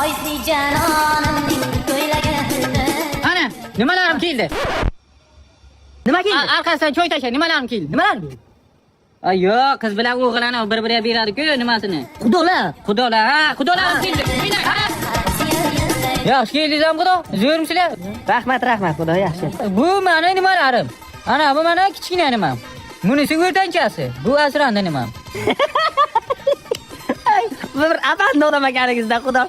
Oysi janonimning ko'ylagi. Ana, nimalarim keldi? Nima keldi? Arkasidan choy tasha, nimalarim keldi? Nimalar? Ay yo'q, qiz bilan o'g'il ana bir-biriga beradi-ku nimasini. Xudolar. Xudolar, ha, xudolarim keldi. Ha. Yaxshi keldingizmi xudo? Zo'rmisizlar? Rahmat, rahmat, xudo yaxshi. Bu mani nimalarim? Ana bu mana kichkina nimam. Bunisi o'rtanchasi, bu asrandi nimam. Ay, bir afandi odam ekaningizda xudo.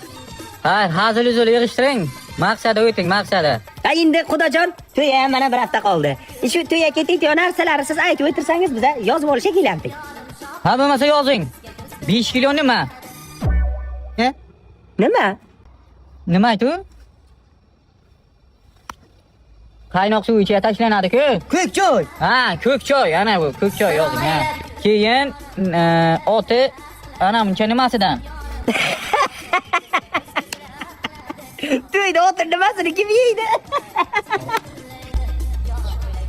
Ha, hazil uzul yig'ishtiring. Maqsadi o'ting, maqsadi. Ha, endi xudojon, to'y ham mana bir hafta qoldi. Shu to'yga ketayotgan narsalarni siz aytib o'tirsangiz, biza yozib olishga kelardik. Ha, bo'lmasa yozing. 5 kilo nima? Ha? Nima? Nima aytu? Qaynoq suv ichiga tashlanadi-ku. Ko'k choy. Ha, ko'k choy, ana bu ko'k choy yozing, ha. Keyin oti ana buncha nimasidan? To'yda o'tir nimasini kim yeydi?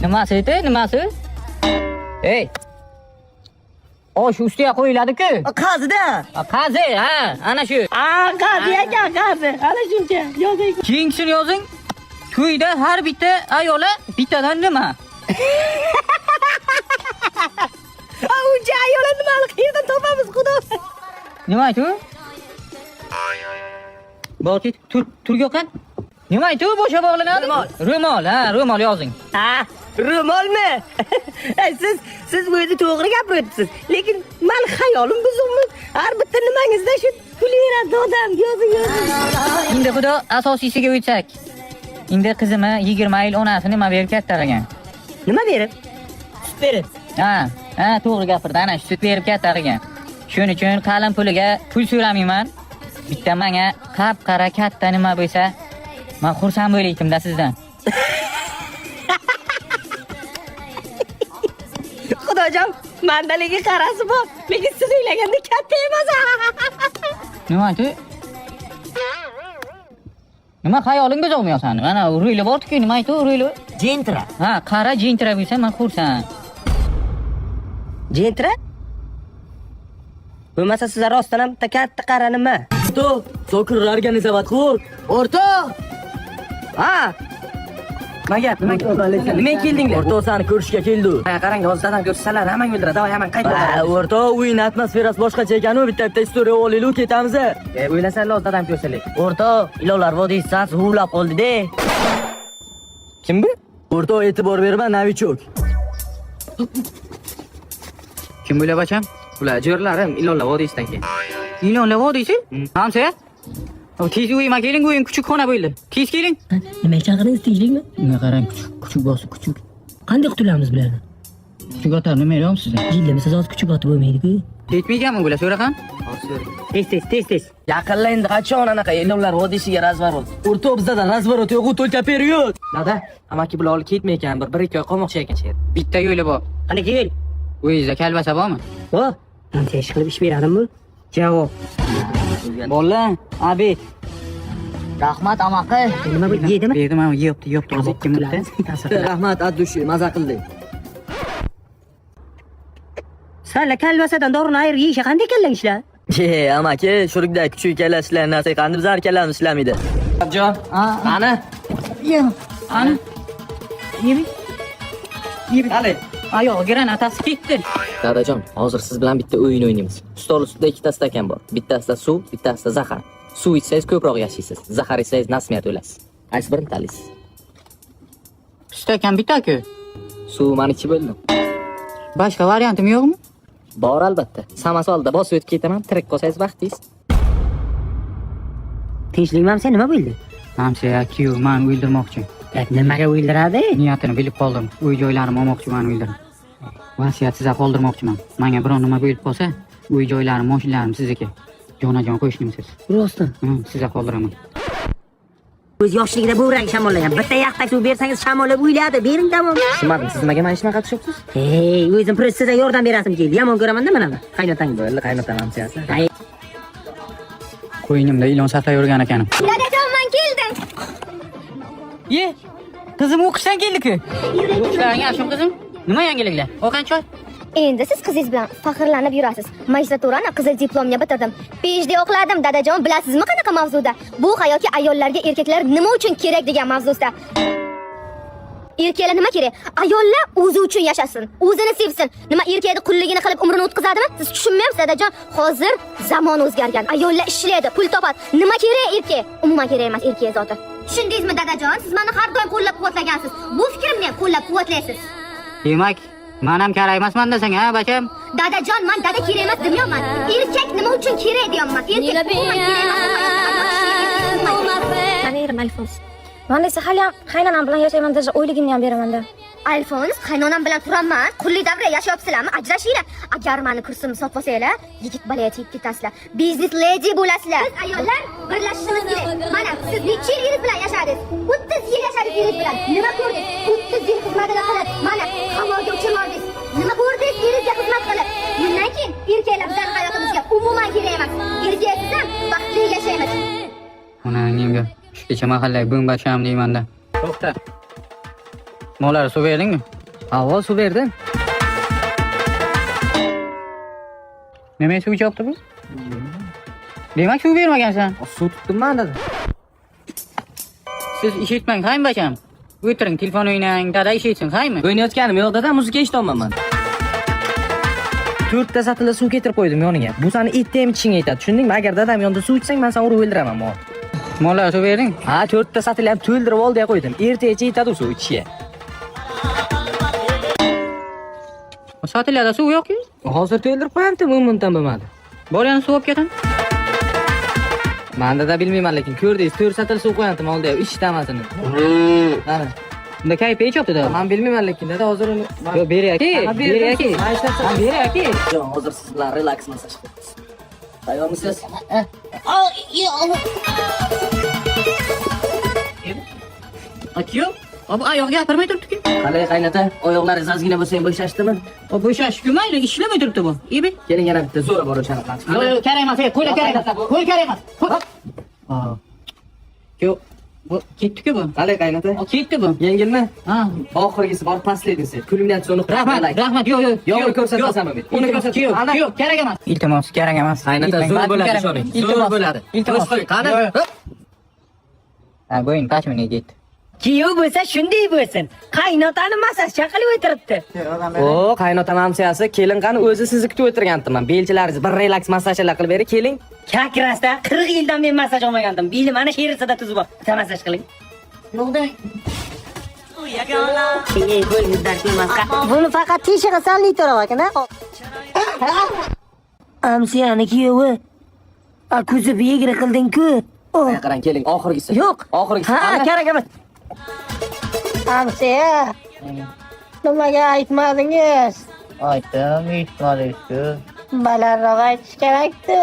Nimasi edi? Nimasi? Ey. Osh ustiga qo'yiladi-ku. Qazida. Ha, Qazi, ha, ana shu. A, qazi ekan, qazi. Ana shuncha. Yozing. Keyingisini yozing. To'yda har bitta ayola bittadan nima? A, uncha ayola nimani qayerdan topamiz, xudo? Nima aytu? Bor ket, tur, turga qan. Nima aytu? Bo'sha bog'lanadi? Ro'mol. Ro'mol, ha, ro'mol yozing. Ha, ro'molmi? Siz o'zi to'g'ri gapiryapsiz. Lekin men xayolim buzuqmi? Har bitta nimangizda shu kulaveradi odam. Yozing, yozing. Endi xudo asosiysiga o'tsak. Endi qizimni 20 yil onasi nima berib katta qilgan? Nima berib? Sut berib. Ha, ha, to'g'ri gapirdi. Ana shu sut berib katta qilgan. Shuning uchun qalin puliga pul so'ramayman. Bitta menga qap-qara katta nima bo'lsa, men xursand bo'laydim-da sizdan. Xudojon, mandaligi qarasi bor, lekin siz o'ylaganda katta emas. Nima aytu? Nima xayoling buzuqmi sani? Mana ruli bor-ku, nima aytu ruli? Gentra. Ha, qara jentra bo'lsa men xursand. Gentra? Bo'lmasa sizlar rostdan ham bitta katta qara nima? O'rtoq, Zokir organizovat qil. O'rtoq! Ha. Nima gap? Nima gap? Nima keldinglar? O'rtoq seni ko'rishga keldi. Ha, qarang, hozir dadam ko'rsalar, hammang o'ldiradi. Davay, hammang qayt. Ha, o'rtoq, o'yin atmosferasi boshqacha ekan-u, bitta-bitta istoriya olaylik, ketamiz. E, o'ylasanlar hozir dadam ko'rsalar. O'rtoq, ilonlar vodiysidan huvlab qoldi-de. Kim bu? O'rtoq, e'tibor berma, novichok. Kim bular bacham? Bular jo'rlarim, ilonlar vodiysidan keyin. Ilonlar vodiysi? Hamsoya? Tez uyima keling, uyim kuchuk xona bo'ldi. Tez keling. Nimaga chaqirdingiz, tinchlikmi? Unga qarang, kuchuk, kuchuk bosib, kuchuk. Qanday qutulamiz bulardan? Kuchuk otar nima beramiz sizga? Jillimi, hozir kuchuk otib bo'lmaydi-ku. Ketmayganmi bular, so'raqan? Tez tez tez tez. Yaqinla endi qachon anaqa ilonlar vodiysiga razворот. O'rtoq, bizda razворот yo'q, только период. Dada, amaki bular olib ketmay ekan, bir ikki oy qolmoqchi ekan shu yerda. Bitta yo'li bor. Qanday yo'l? Uyingizda kalbasa bormi? O, ancha ish qilib ish beradimi bu? Javob. Bola, abi. Rahmat amaqi. Nima bu yedimi? Berdim, ama yeyapti, yeyapti hozir 2 minutda. Rahmat, at dushi, maza qildik. Sanla kalbasadan dorini ayirib yeyisha qanday kallang ishlar? Ye, amaki, shurukda kuchuk kalla narsa qanday bizlar kallamiz ishlamaydi. Jon, ana. Ana. Yemi. Yemi. Qani? Oyog'i granatasi ketdi. Dadajon, hozir siz bilan bitta o'yin o'ynaymiz. Stol ustida ikkita stakan bor. Bittasida suv, bittasida zahar. Suv ichsangiz ko'proq yashaysiz, zahar ichsangiz nasmiyat o'lasiz. Qaysi birini tanlaysiz? Stakan bitta-ku. Suv maniki bo'ldi. Boshqa variantim yo'qmi? Bor albatta. Samasolda bosib o'tib ketaman, tirik qolsangiz baxtingiz. Tinchlikmi sen nima bo'ldi? Hamsoya kuyov mani o'ldirmoqchi. Nimaga o'ldiradi? Niyatini bilib qoldim. Uy joylarimni olmoqchi mani o'ldirib. Vasiyat sizga qoldirmoqchiman. Menga biron nima bo'lib qolsa, uy joylarim, mashinalarim sizniki. Jonajon qo'shnimsiz. Rostdan. Sizga qoldiraman. O'z yoshligida buvrang shamollagan. Bitta yaxtak suv bersangiz shamollab o'yladi. Bering tamom. Tushunmadim, siz nimaga mana shunaqa tushyapsiz? Hey, o'zim просто sizga yordam berasim keldi. Yomon ko'raman-da mana. Qaynotang. Bo'ldi, qaynotam hamsiyasi. Ay, Qo'ynimda ilon saqlab yurgan ekanim. Dadajon, men keldim. Ye, qizim o'qishdan keldi-ku. O'qishlaring yaxshimi qizim? Nima yangiliklar? Ovqat choy? Endi siz qizingiz bilan faxrlanib yurasiz. Magistraturani qizil diplomga bitirdim. PhD o'qiladim, dadajon, bilasizmi qanaqa mavzuda? Bu hayotga ayollarga erkaklar nima uchun kerak degan mavzusida. Erkaklar nima kerak? Ayollar o'zi uchun yashasin, o'zini sevsin. Nima, erkakni qulligini qilib umrini o'tkazadimi? Siz tushunmayapsiz, dadajon. Hozir zamon o'zgargan. Ayollar ishlaydi, pul topadi. Nima kerak erkak? Umuman kerak emas erkak zoti. Tushundingizmi, dadajon? Siz meni har doim qo'llab-quvvatlagansiz. Bu fikrimni ham qo'llab-quvvatlaysiz. Demak, man ham kerak emasman desang, ha, bacham? Dadajon, man dada kerak emas demayapman. Erkak nima uchun kerak deyapman. Erkak umuman kerak emas. Umuman kerak. Mani erim Alfons. Man esa haliyam qaynonam bilan yashayman, даже oyligimni ham beramanda. Alfons, qaynonam bilan turaman. Qulli davra yashayapsizlarmi? Ajrashinglar. Agar mani kursimni sotib olsanglar, yigit bolaga tegib ketasizlar. Biznes ledi bo'lasizlar. Biz ayollar birlashishimiz kerak. Mana siz necha yil eringiz bilan yashadingiz? 30 yil yashadingiz eringiz bilan. Nima ko'rdingiz? 30 yil xizmatini qilib, mana havoga uchirmordingiz. Nima ko'rdingiz eringizga xizmat qilib? Bundan keyin erkaklar bizning hayotimizga umuman kerak emas. Erkaksiz ham baxtli yashaymiz. Onangga shu kecha mahallaga bo'mbacham deymanda. To'xta. Mollar suv berdingmi? Avval suv berdim. Nima suv ichyapti bu? Demak, suv bermagansan. Suv tutdim man, dada. Siz ish etmang, haymi, bacham? O'tiring, telefon o'ynang, dada ish etsin, haymi? O'ynayotganim yo'q, dada, muzika eshityapman man. To'rtta satilda suv keltirib qo'ydim yoniga. Bu sani etda ham ichishingga yetadi, tushundingmi? Agar dadam yonida suv ichsang, man seni urib o'ldiraman mo. Mollar suv berding? Ha, to'rtta satilni ham to'ldirib oldiga qo'ydim. Ertagacha yetadi u suv ichishga. Satillarda suv yo'q-ku. Hozir to'ldirib qo'yamdim, 10 minutdan bo'lmadi. Bor, yana suv olib ketaman. Man dada bilmayman, lekin ko'rdingiz, to'rt satil suv qo'yamdim oldiga, ichdi hammasini. Mana. Unda kayfi ichyapti dada. Man bilmayman, lekin dada hozir uni Yo'q, ber aka, Ha, ber aka. Man ishlatsam. Ha, ber aka. Hozir siz bilan relaks massaj qilamiz. Tayyormisiz? Aka, bu oyoq gapirmay turibdi-ku. Qalay, qaynota, oyoqlaringiz ozgina bo'lsa ham bo'shashdimi? O bo'shashku mayli, ishlamay turibdi bu. Ibi. Keling, yana bitta zo'ra bor o'shani qilamiz. Yo'q, yo'q, kerak emas, ey, qo'yla, kerak emas. Qo'y, kerak emas. Qo'y. Yo'q, bu ketdi-ku bu. Qalay, qaynota? O ketdi bu. Yengilmi? Ha. Oxirgisi bor, последний si. Kulminatsiya Rahmat, rahmat. Yo'q, yo'q. Yo'q, uni ko'rsatasanmi? Uni ko'rsat. Yo'q, yo'q, kerak emas. Iltimos, kerak emas. Qaynota, zo'r bo'ladi, ishoning. Zo'r bo'ladi. Iltimos. Qo'y, qani? Yo'q, yo'q. Ha, bo'yin pashmina ketdi. Kiyov bo'lsa shunday bo'lsin. Qaynotani massajcha qilib o'tiribdi. O, qaynotam amsiyasi, kelin qani, o'zi sizni kutib o'tirgandim. Belchilaringiz bir relaks massajlar qilib bering, keling. Как раз da 40 yildan men massaj olmagandim. Belim mana sherisida tuzib bor. Bitta massaj qiling. Yo'qda. Ey, qo'lingizdan kelmas. Buni faqat teshig'i salliy ekan, a? Amsiyani kuyovi. A, ko'zi egri qilding-ku. Oh. Qarang, keling, oxirgisi. Yo'q. Oxirgisi. Ha, Qani? kerak emas. Amsiya. Nimaga aytmadingiz? Aytdim, eshitmadingiz-ku. Balandroq aytish kerakdi.